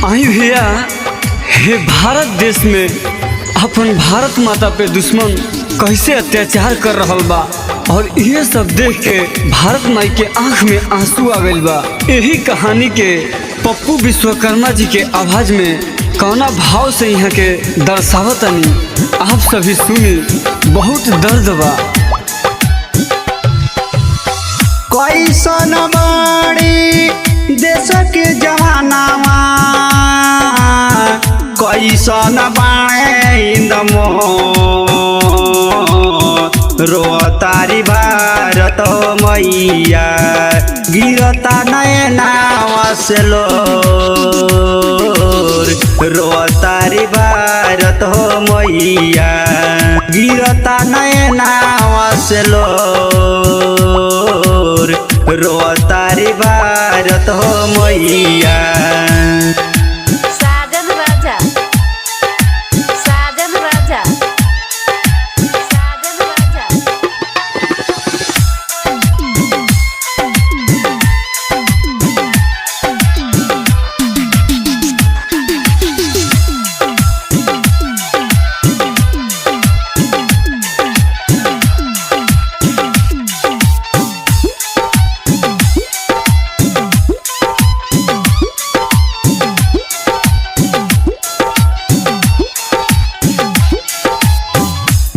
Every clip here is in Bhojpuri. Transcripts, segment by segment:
आई भैया, हे भारत देश में अपन भारत माता पे दुश्मन कैसे अत्याचार कर रहल बा और ये सब देख के भारत माई के आंख में आंसू आ गइल बा। यही कहानी के पप्पू विश्वकर्मा जी के आवाज में कौना भाव से यहाँ के दर्शावतनी, आप सभी सुनी। बहुत दर्द बा। कैसन बाड़ी देश के जवानावा, कैसन बाड़े रोतारी भारत मैया, गिरता नयनावा से लोर। रोतारी भारत मैया, गिरता नयनावा से लोर। रोतारी भारत मैया। साजन राजा, साजन राजा, साजन राजा।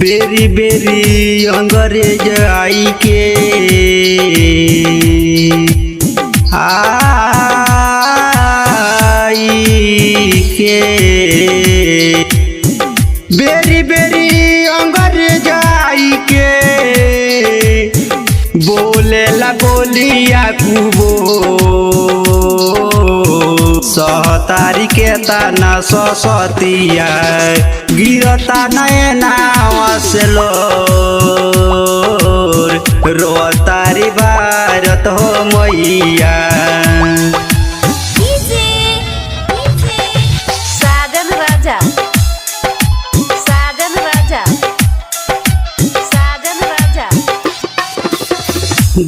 बेरी बेरी अंग्रेज आई के आई के बेरी बेरी अंग्रेज आई के बोलेला बोलिया कुबो। सहतारी के ताना ससतिया, गिरता नयनावा से लोर। रोतारी भारत हो मैया। साजन राजा, साजन राजा, साजन राजा।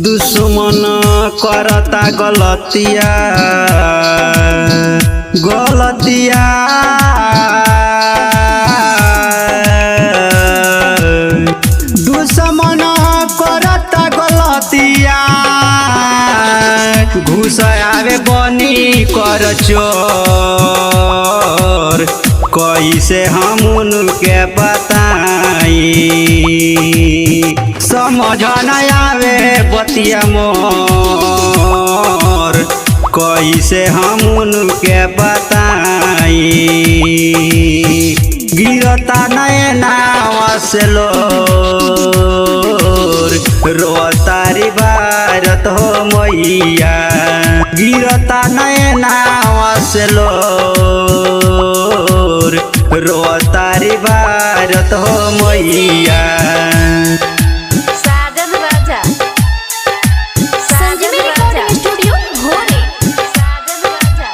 दुश्मन करता गलतिया गलतिया, दुश्मन करता गलतिया, घुस आवे बनी कर चोर। कैसे हम उनके बताई, समझ न आवे बतिया मोर। कैसे हम उनके बताई, गिरता नयनावा से लोर। रोतारी भारत हो मैया, गिरता नयनावा से लोर। रोतारी भारत हो मैया। साजन राजा, साजन संजीवनी राजा, रिकॉर्डिंग स्टूडियो भोरे। साजन राजा।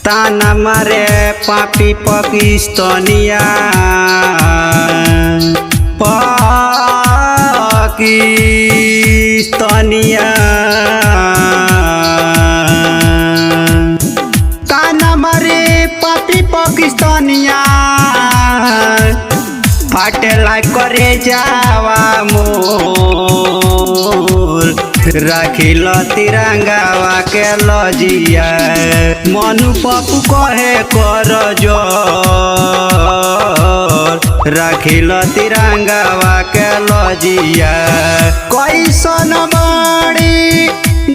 ताना मारे पापी पाकिस्तानिया, पाकिस्तानिया। ताना मारे पापी पाकिस्तानिया, फाटेला करे जावा मोर। राखिल तिरंगावा के लजिया, मनु पप्पू कहे कर जोर। राखिल तिरंगावा के लजिया। कैसन बाड़ी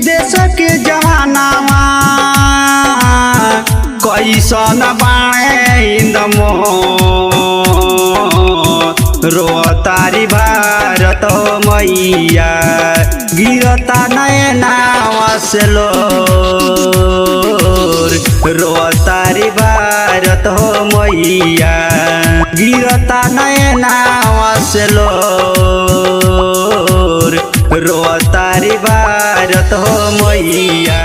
देश के जवानावा, कैसन बाड़े रोतारी भारत मैया, गिरता नयनावा से लोर, रोतारी भारत हो मैया। गिरता नयनावा से लोर, रोतारी भारत हो मैया।